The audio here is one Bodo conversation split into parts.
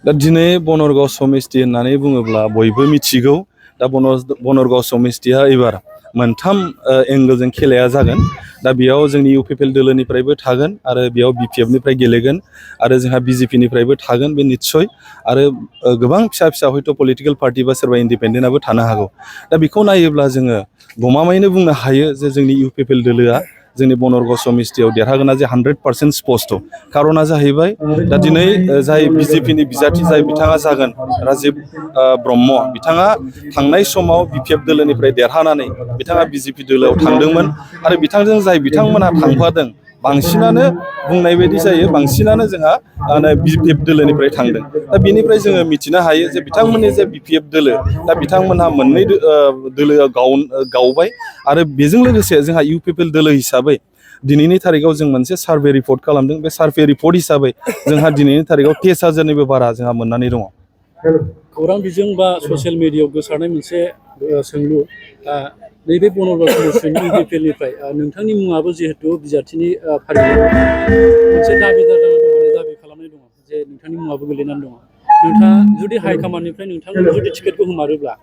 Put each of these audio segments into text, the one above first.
दा दिनै बनरगाव समिस्ति होननानै बुङोब्ला बयबो मिथिगौ। दा बनरगाव समिस्तिया एबार मोनथाम एंगलजों खेलाया जागोन। दा बेयाव जोंनि इउपिपिएल दोलोनिफ्रायबो थागोन आरो बेयाव बिपिएफनिफ्राय गेलेगोन आरो जोंहा बिजेपिनिफ्रायबो थागोन बे निस्सय आरो गोबां फिसा फिसा हयथ' पलिटिकेल पार्टि बा सोरबा इन्डिपेन्डेन्टआबो थानो हागौ। दा बेखौ नायोब्ला जोङो गमामायैनो बुंनो हायो जे जोंनि इउपिपिएल दोलोआ जोंनि बनरगाव समिस्तियाव देरहागोना जे 100% स्पस्ट'। खारना जाहैबाय दा दिनै जाय बिजेपिनि बिजाथि जाय बिथाङा जागोन राजिब ब्रह्म बिथाङा थांनाय समाव बिपिएफ दोलोनिफ्राय देरहानानै बिथाङा बिजेपि दोलोआव थांदोंमोन आरो बिथांजों जाय बिथांमोनहा थांफादों बांसिनानो बुंनाय बायदि जायो बांसिनानो जोंहा बिपिएफ दोलोनिफ्राय थांदों। दा बेनिफ्राय जोङो मिथिनो हायो जे बिथांमोननि जे बिपिएफ दोलो दा बिथांमोनहा मोननै दोलोआव गावबाय आरो बेजों लोगोसे जोंहा इउपिपिएल दोलो हिसाबै दिनैनि थारिखआव जों मोनसे सार्भे रिपर्ट खालामदों। बे सार्भे रिपर्ट हिसाबै जोंहा दिनैनि थारिखआव 23,000निबो बारा जोंहा मोननानै दङ। खौरां बिजों बा ससियेल मिडियायाव गोसारनाय मोनसे सोंलु नैबे बनरगाव समिस्तिनि इउपिपिएलनिफ्राय नोंथांनि मुङाबो जिहेतु बिजाथिनि फारियाव मोनसे दाबिदार जानानै दङ, दाबि खालामनाय दङ जे नोंथांनि मुङाबो गोलैनानै दङ। नोंथाङा जुदि हाइकमान्डनिफ्राय नोंथांनो जुदि टिकेटखौ होमारोब्ला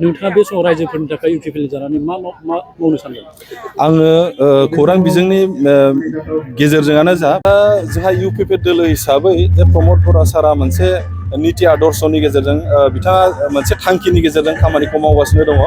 नोंथाङा बे समाव रायजोफोरनि थाखाय इउपिपिएल जानानै मा मावनो सानदों? आङो खौरां बिजोंनि गेजेरजोंआनो जा जोंहा इउपिपिएल दोलो हिसाबै जे प्रमद बर सारा मोनसे निति आदर्शनि गेजेरजों बिथाङा मोनसे थांखिनि गेजेरजों खामानिखौ मावगासिनो दङ।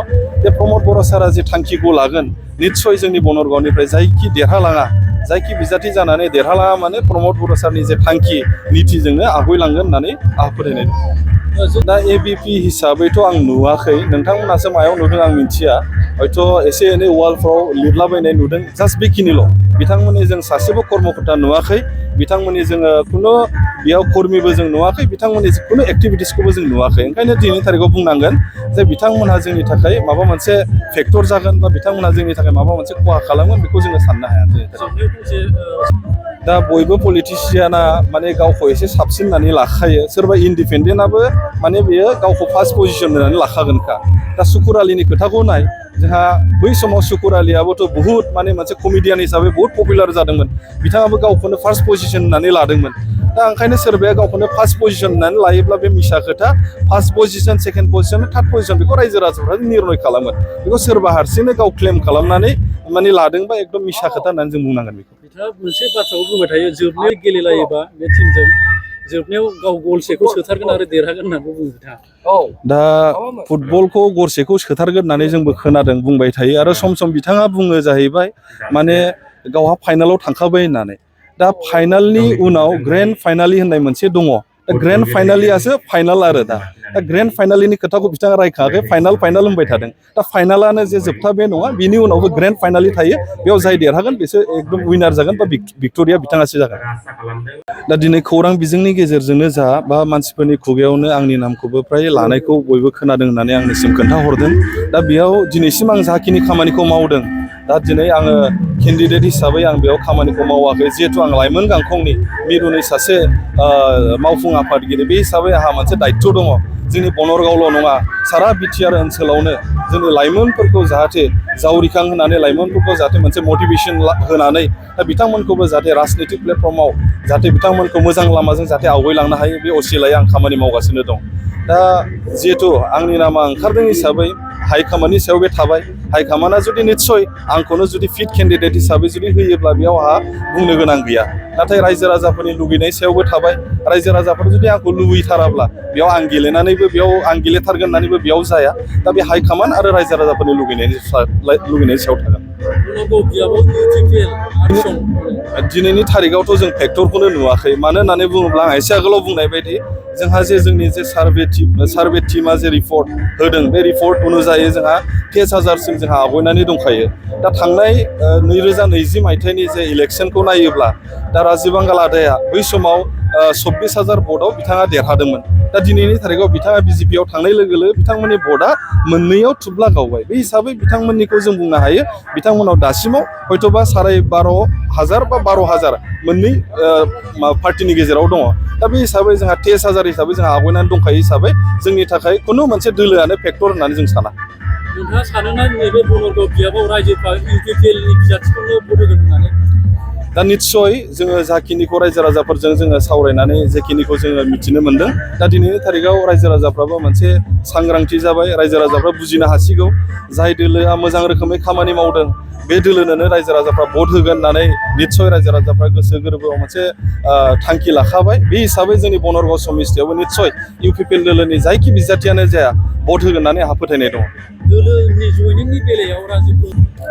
बे प्रमद बर सारा जे थांखिखौ लागोन निस्सय जोंनि बनरगावनिफ्राय जायखि देरहालाङा जायखि बिजाथि जानानै देरहालाङा माने प्रमद बर सारनि जे थांखि नितिजोंनो आवगायलांगोन होननानै आंहा फोथायनाय दं। दा एबिपि हिसाबैथ' आं नुवाखै, नोंथांमोनासो मायाव नुदों आं मिथिया। हयथ' एसे एनै वालफ्राव लिरलाबायनाय नुदों, जास्ट बेखिनिल'। बिथांमोननि जों सासेबो कर्मकर्ता नुवाखै, बिथांमोननि जोङो खुनु बेयाव कर्मिबो जों नुवाखै, बिथांमोननि खुनु एक्टिभिटिसखौबो जों नुवाखै। ओंखायनो दिनैनि थारिखआव बुंनांगोन जे बिथांमोनहा जोंनि थाखाय माबा मोनसे फेक्टर जागोन बा बिथांमोनहा जोंनि थाखाय माबा मोनसे खहा खालामगोन बेखौ जोङो साननो हाया। दा बयबो पलिटिसियाना माने गावखौ एसे साबसिन होननानै लाखायो, सोरबा इन्डिपेन्डेन्टआबो माने बेयो गावखौ फार्स्ट पजिसन होननानै लाखागोनखा। दा सुकुर आलीनि खोथाखौ नाय, जोंहा बै समाव सुकुर आलीयाबोथ' बुहुत माने मोनसे कमेडियान हिसाबै बुहुत पपुलार जादोंमोन, बिथाङाबो गावखौनो फार्स्ट पजिसन होननानै लादोंमोन। दा ओंखायनो सोरबाया गावखौनो फार्स्ट पजिसन होननानै लायोब्ला बे मिसा खोथा। First position, second position, third position बेखौ रायजो राजाफ्रा निर्णय खालामो। बेखौ सोरबा हारसिंनो गाव क्लेम खालामनानै माने लादोंबा एकदम मिसा खोथा होननानै जों बुंनांगोन बेखौ। बिथाङा मोनसे बाथ्राखौ बुंबाय थायो, जोबनायाव गेलेलायोबा बे टिमजों जोबनायाव गाव गलसेखौ सोथारगोन आरो देरहागोन होननानै बुङो बिथाङा। दा फुटबलखौ गरसेखौ सोथारगोन होननानै जोंबो खोनादों, बुंबाय थायो आरो सम सम बिथाङा बुङो जाहैबाय माने गावहा फाइनालाव थांखाबाय होननानै। दा फाइनालनि उनाव ग्रेन्ड फाइनालि होननाय मोनसे दङ। दा ग्रेन्ड फाइनालियासो फाइनाल आरो दा ग्रेन्ड फाइनालिनि खोथाखौ बिथाङा रायखाङाखै, फाइनाल फाइनाल होनबाय थादों। दा फाइनालानो जे जोबथा बे नङा, बिनि उनावबो ग्रेन्ड फाइनालि थायो, बेयाव जाय देरहागोन बेसो एकदम उइनार जागोन बा भिक्ट'रिया बिथाङासो जागोन। दा दिनै खौरां बिजोंनि गेजेरजोंनो जा बा मानसिफोरनि खुगायावनो आंनि नामखौबो फ्राय लानायखौ बयबो खोनादों होननानै आंनिसिम खोन्थाहरदों। दा बेयाव दिनैसिम आं जाखिनि खामानिखौ मावदों, दा दिनै आङो केन्डिडेट हिसाबै आं बेयाव खामानिखौ मावाखै, जिहेथु आं लाइमोन गांखंनि मिरुनि सासे मावफुं आफादगिरि, बे हिसाबै आंहा मोनसे दायित्व दङ। जोंनि बनरगावल' नङा, सारा बिटिआर ओनसोलावनो जोंनि लाइमोनफोरखौ जाहाथे जावरिखां होनानै लाइमोनफोरखौ जाहाथे मोनसे मटिभेसन होनानै दा बिथांमोनखौबो जाहाथे राजनितिक प्लेटफर्माव जाहाथे बिथांमोनखौ मोजां लामाजों जाहाथे आवगायलांनो हायो, बे असिलायै आं खामानि मावगासिनो दं। दा जिहेथु आंनि नामा ओंखारदों हिसाबै हाइकमान्डनि सायाव बे थाबाय। हाइकमान्डआ जुदि निस्सय आंखौनो जुदि फिट केन्डिडेट हिसाबै जुदि होयोब्ला बेयाव आंहा बुंनो गोनां गैया। नाथाय रायजो राजाफोरनि लुगैनाय सायावबो थाबाय। रायजो राजाफोर जुदि आंखौ लुबैथाराब्ला बेयाव आं गेलेनानैबो बेयाव आं गेलेथारगोन होननानैबो बेयाव जाया। दा बे हाइकमान्ड आरो रायजो राजाफोरनि लुगैनायनि सायाव थागोन। दिनैनि थारिखआवथ' जों फेक्टरखौनो नुवाखै, मानो होननानै बुङोब्ला आं एसे आगोलाव बुंनाय बायदि जोंहा जे जोंनि जे सार्भे टिमा जे रिपर्ट होदों, बे रिपर्ट अनुजायै जोंहा 23,000सिम जोंहा आवगायनानै दंखायो। दा थांनाय 2020 मायथाइनि जे इलेक्सनखौ नायोब्ला दा राजिब आदाया बै समाव 24,000 भटआव बिथाङा देरहादोंमोन। दा दिनैनि थारिखआव बिथाङा बिजेपिआव थांनाय लोगो लोगो बिथांमोननि भटआ मोननैयाव थुब्ला गावबाय। बे हिसाबै बिथांमोननिखौ जों बुंनो हायो बिथांमोनाव दासिमाव हयथ'बा 12,500 बा 12,000 मोननै पार्टिनि गेजेराव दङ। दा बे हिसाबै जोंहा 23,000 हिसाबै जोंहा आवगायनानै दंखायो हिसाबै जोंनि थाखाय खुनु मोनसे दोलोआनो फेक्टर होननानै जों साना। नोंथाङा सानोना नैबे बनरगाव बियाबाव रायजोफ्रा इउपिपिएलनि बिजाथिखौनो भट होगोन होननानै? दा निस्सय जोङो जाखिनिखौ रायजो राजाफोरजों जोङो सावरायनानै जेखिनिखौ जोङो मिथिनो मोन्दों दा दिनैनि थारिखआव रायजो राजाफ्राबो मोनसे सांग्रांथि जाबाय रायजो राजाफ्रा बुजिनो हासिगौ जाय दोलोआ मोजां रोखोमै खामानि मावदों बे दोलोनोनो रायजो राजाफ्रा भट होगोन होननानै निस्सय रायजो राजाफ्रा गोसो गोरबोआव मोनसे थांखि लाखाबाय बे हिसाबै जोंनि बनरगाव समिस्थियावबो निस्सय इउपिपिएल दोलोनि जायखि बिजाथियानो जाया भट होगोन होननानै आंहा फोथायनाय दङ दोलोनि जयनिंनि बेलायाव राजु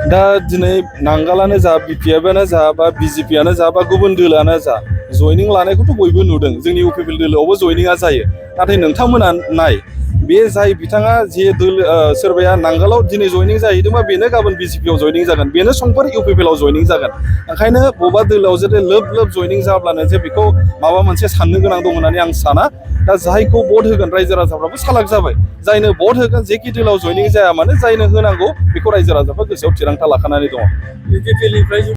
दा दिनै नांगालानो जा बिपिएफआनो जा बा बिजेपियानो जा बा गुबुन दोलोआनो जा जयनिं लानायखौथ' बयबो नुदों जोंनि इउपिपिएल दोलोआवबो जयनिंआ जायो नाथाय नोंथांमोना नाय बे जाय बिथाङा जे दोलो सोरबाया नांगालाव दिनै जयनिं जाहैदोंबा बेनो गाबोन बिजेपिआव जयनिं जागोन बेनो समफोर इउपिपिएलआव जयनिं जागोन ओंखायनो बबेबा दोलोआव जुदि लोब लोब जयनिं जाब्लानो जे बेखौ माबा मोनसे साननो गोनां दं होननानै आं साना दा जायखौ भट होगोन रायजो राजाफ्राबो सालाक जाबाय जायनो भट होगोन जेखि दोलोआव जयनिं जाया मानो जायनो होनांगौ बेखौ रायजो राजाफ्रा गोसोआव थिरांथा लाखानानै दङ